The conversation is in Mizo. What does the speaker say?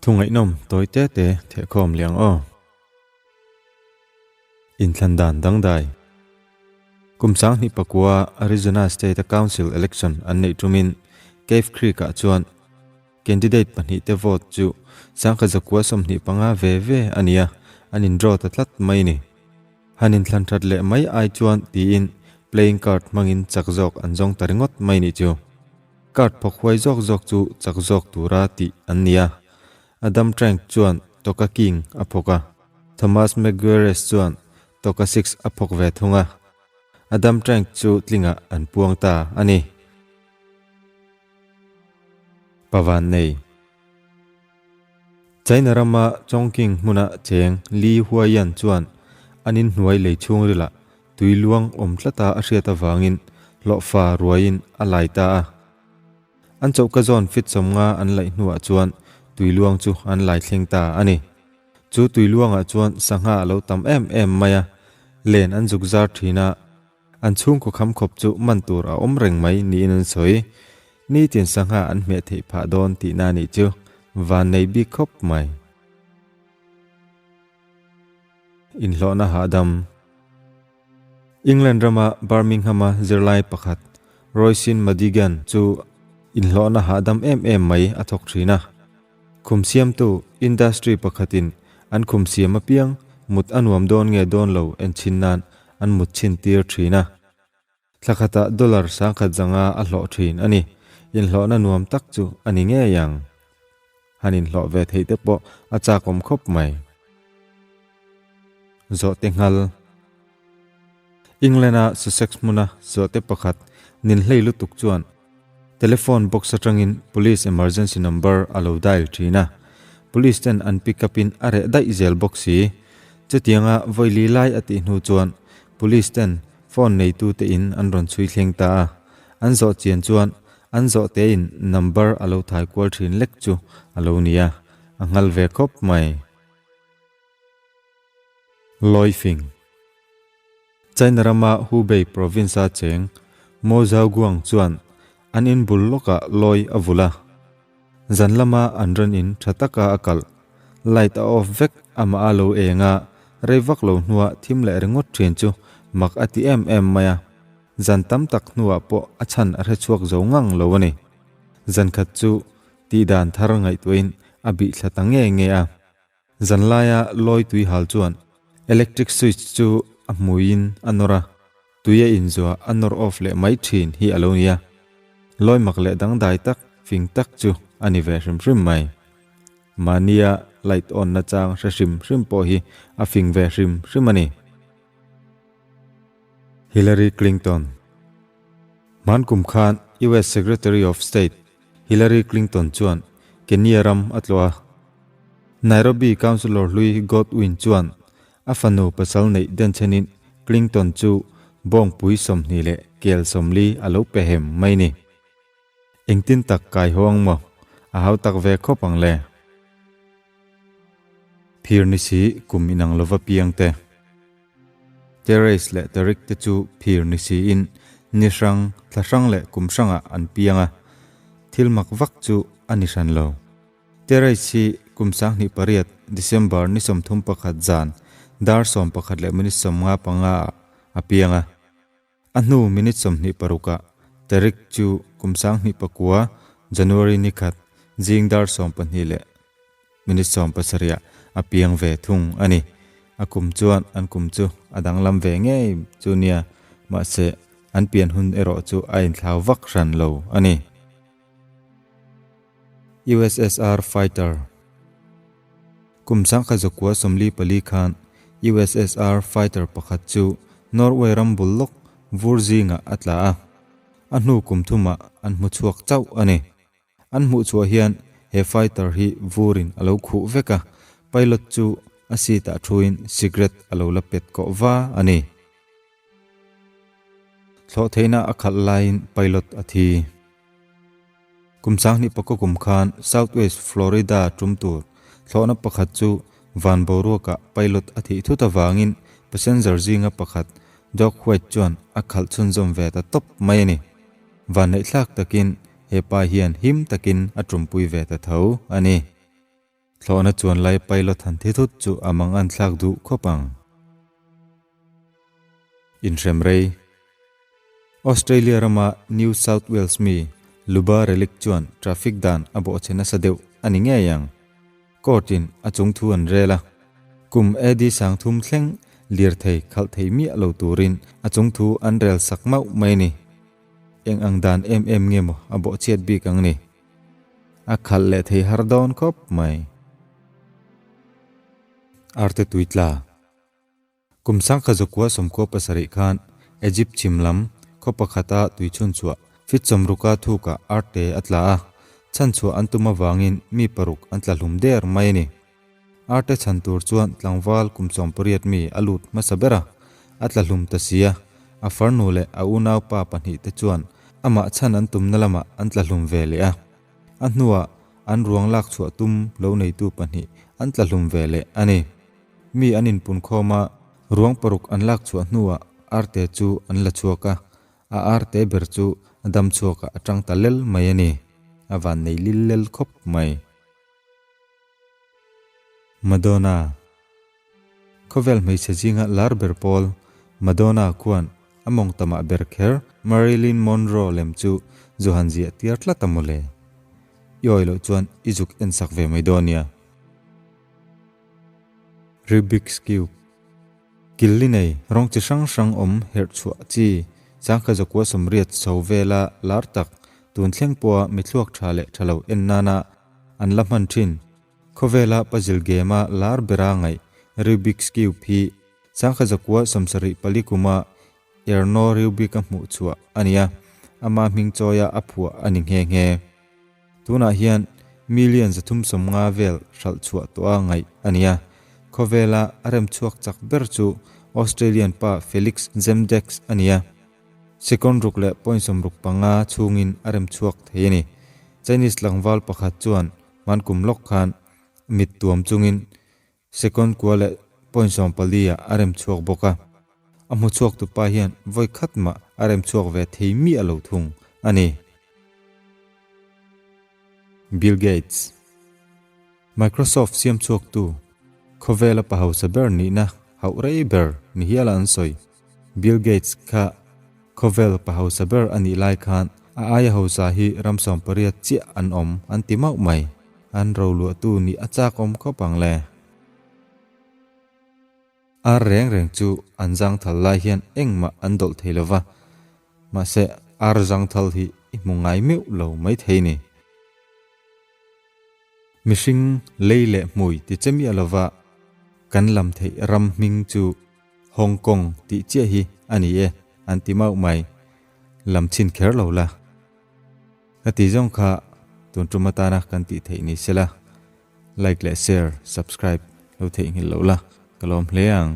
Thu ngaihnawm tawi te te thehkhawm leh ang aw. Inthlan dan dangdai. Kum 2009 Arizona State a Council Election an neih tumin Cave Creek ah chuan candidate pahnihte vote chu 1925 ve ve a ni a, an in draw ta tlat mai ni. Han inthlan that leh mai ai chuan tiin playing card hmangin chak zawk an zawng ta ringawt mai nih chu. Card phawk huai zawk zawk chu chak zawk tura tih an ni a. Adam Trank chuan Toka King a phawk a, Thomas McGuiress chuan Toka Six a phawk ve thung a. Adam Trank chu tlingah an puang ta a ni. Pavan nei. China rama Chongqing hmuna cheng Li Huaiyan chuan an inhnuai lei chhungrilah tui luang awm tlata a hriat avangin hlawhfa ruaiin a lai ta a. An chohka zawn fit 50 an laih hnuah chuan tui luang chu an lai thleng ta a ni. Chu tui luangah chuan sangha a lo tam em em mai a, len an zuk zar thin a, an chhungkaw kham khawp chu man tur a awm reng mai niin an sawi. Nitin sangha an hmeh theih phah dawn tihna a nih chu van nei bik khawp mai. Inhlawhna hahdam. England rama Birmingham-a zirlai pakhat Roisin Madigan chu inhlawhna hahdam em em mai a thawk thin a. Khum siamtu industry pakhatin an khum siam apiang mut a nuam dawn nge dawn lo enchhin nan an mut chhin tir thin a. Thla khatah dollar 10,000 zanga a hlawh thin a ni. Inhlawhna nuam tak chu a ni ngei ang. Han inhlawh ve theih te pawh a chakawm khawp mai. Zawhte nghal. England-a Sussex hmuna zawhte pakhat ninhlei lutuk chuan telephone box atangin police emergency number a lo dial thin a. Police ten an pick up in a reh daih zel bawk si. Chutianga vawi li lai a tih hnu chuan police ten phone neitute in an rawn chhui thleng ta a. An zawh chian chuan an zawhte in number a lo thai kual thin lek chu a lo ni a, a nghal ve khawp mai. Lawifing. China rama Hubei province-a cheng Mo Zhaoguang chuan an in bul lawkah lawi a vulh a. Zan lama an rawn in tha taka a kalh. Light a off vek amah a lo eng a, rei vak lo hnuah thim leh ringawt thin chu mak a ti em em mai a. Zan tam tak hnuah pawh a chhan a hre chhuak zo ngang lo a ni. Zan khat chu tihdan thar ngaihtuahin a bih thla ta nge nge a. Zanlaia lawi tui hal chuan electric switch chu a hmuiin a nawr a, tui a inzuah a nawr off leh mai thin hi a lo ni a. Lawi mak leh dangdai tak, fing tak chu a ni ve hrim hrim mai. Mahnia light on na chang hre hrim hrim pawh hi a fing ve hrim hrim a ni. Hillary Clinton Hman kum khan US Secretary of State Hillary Clinton chuan Kenya ram a tlawh a. Nairobi Councillor hlui Godwin chuan a fanu pasal neih denchhenin Clinton chu bawngpui 20 leh kel 40 a lo pe hem mai ni. Engtin tak kai ho ang maw? A hau tak ve khawp ang le. Phir ni si kum inang lova piang te. Terrace leh Tarik te chu phir ni siin ni hrang, thla hrang leh kum hrangah an piang a, thil mak vak chu a ni hran lo. Terrace hi kum 2008 December ni 31 zan dar 11 leh minute 55 ah a piang a. A hnu minute 26 ah Tarik chu kum 2009 January ni khat zing dar 12 leh minute 70 ah a piang ve thung a ni. A kum chuan an kum chu a danglam ve ngei chu nia, mahse an pian hun erawh chu a inthlau vak hran lo a ni. USSR Fighter Kum 1944 khan USSR Fighter pakhat chu Norway ram bul lawk vur zingah a tla a, a hnu kum thumah an hmu chhuak chauh a ni. An hmuh chhuah hian he fighter hi vurin a lo khuh vek a, pilot chu a seat ah thuin cigarette a lo la pet kawh va a ni. Thlawh theihna a khalh laiin pilot a thi. Kum 2009 kum khan Southwest Florida tum tur thlawhna pakhat chu van boruakah pilot a thih thut avangin passenger zinga pakhat Doug White chuan a khalh chhunzawm ve ta tawp mai a ni. Vanneih thlak takin he pa hian him takin a tumpui ve ta tho a ni. Thlawhna chuan lai pilot han thi thut chu a mang an thlak duh khawp ang. Inhrem rei. Australia rama New South Wales mi Luba Relic chuan traffic dan a bawhchhe nasa deuh a ni ngei ang. Court in a chung thu an rel a. Kum AD 3000 thleng lirthei khalh thei miah lo turin a chung thu an rel sak mauh mai a ni. Eng ang dan em em nge maw a bawhchhiat bik ang ni. A khalh leh thei har dawn khawp mai. Arte tui tla. Kum sangkha zakua sawmkhua pasarih khan Egypt chhim lam khaw pakhata tui chhun chhuah fit sawmruka thukah arte a tla a, chhan chhuah an tum avangin mi paruk an tla hlum der mai a ni. Arte chhan tur chuan tlangval kum 18 mi a lut hmasa ber a, a tla hlum ta si a, a farnu leh a unaupa pahnih te chuan amah chhan an tumna lamah an tla hlum ve leh a. A hnuah an ruang lak chhuah tum lo neitu pahnih an tla hlum ve leh a ni. Mi an inpunkhawm a, ruang paruk an lak chhuah hnuah arte chu an la chhuak a, a arte ber chu a dam chhuakah a tang ta lel mai a ni. A vannei lil lel khawp mai. Madonna. Khawvel hmeichhe zinga lar ber pawl Madonna khuan a mawng tamah ber kher Marilyn Monroe lem chu zu han ziah tir tlat a mawle. I awi loh chuan i zuk en sak ve mai dawn nia. Rubik's Cube. Killi nei rawng chi hrang hrang awm herh chhuah chi changkha zakua 80 chho vela lar tak tun thleng pawha mithluak tha leh tha lo en nana an la hman thin. Khawvela puzzle game-a lar bera ngaih Rubik's Cube hi changkha zakua 74 kuma Erno Rubik-a hmuh chhuah a ni a, ama hming chawia a phuah a ni nghe nghe. Tunah hian million 350 vel hralh chhuah tawha ngaih a ni a, khawvela a rem chhuak chak ber chu Australian pa Felix Zemdex a ni a, second ruk leh point 65 chhungin a rem chhuak thei a ni. Chinese tlangval pakhat chuan hmankum lawk khan mit tuam chungin second kua leh point 14 ah a rem chhuak bawk a, a hmu chhuak tu pa hian vawi khat mah a rem chhuak ve thei miah lo thung a ni. Bill Gates. Microsoft siam chhuak tu, khawvela pa hausa ber nihna hauh rei ber ni hiala an sawi. Bill Gates kha khawvel pa hausa ber a nih lai khan a aia hausa hi ram 18 chiah an awm an ti mauh mai. An roluahtu nih a chak awm khawp ang le. Ar reng reng chu an zangthal lai hian engmah an dawlh thei lova, mahse ar zangthal hi i hmu ngai meuh lo mai thei ni. Mihring lei leh hmui ti che miah lova kan lam theih ram hming chu Hong Kong tih chiah hi a ni e an ti mauh mai. Lam chhin kher lo la. Ka ti zawng kha tun tum atana kan tih theih ni sela. Like leh share, subscribe lo theihnghilh loh la, ka lawm hle ang.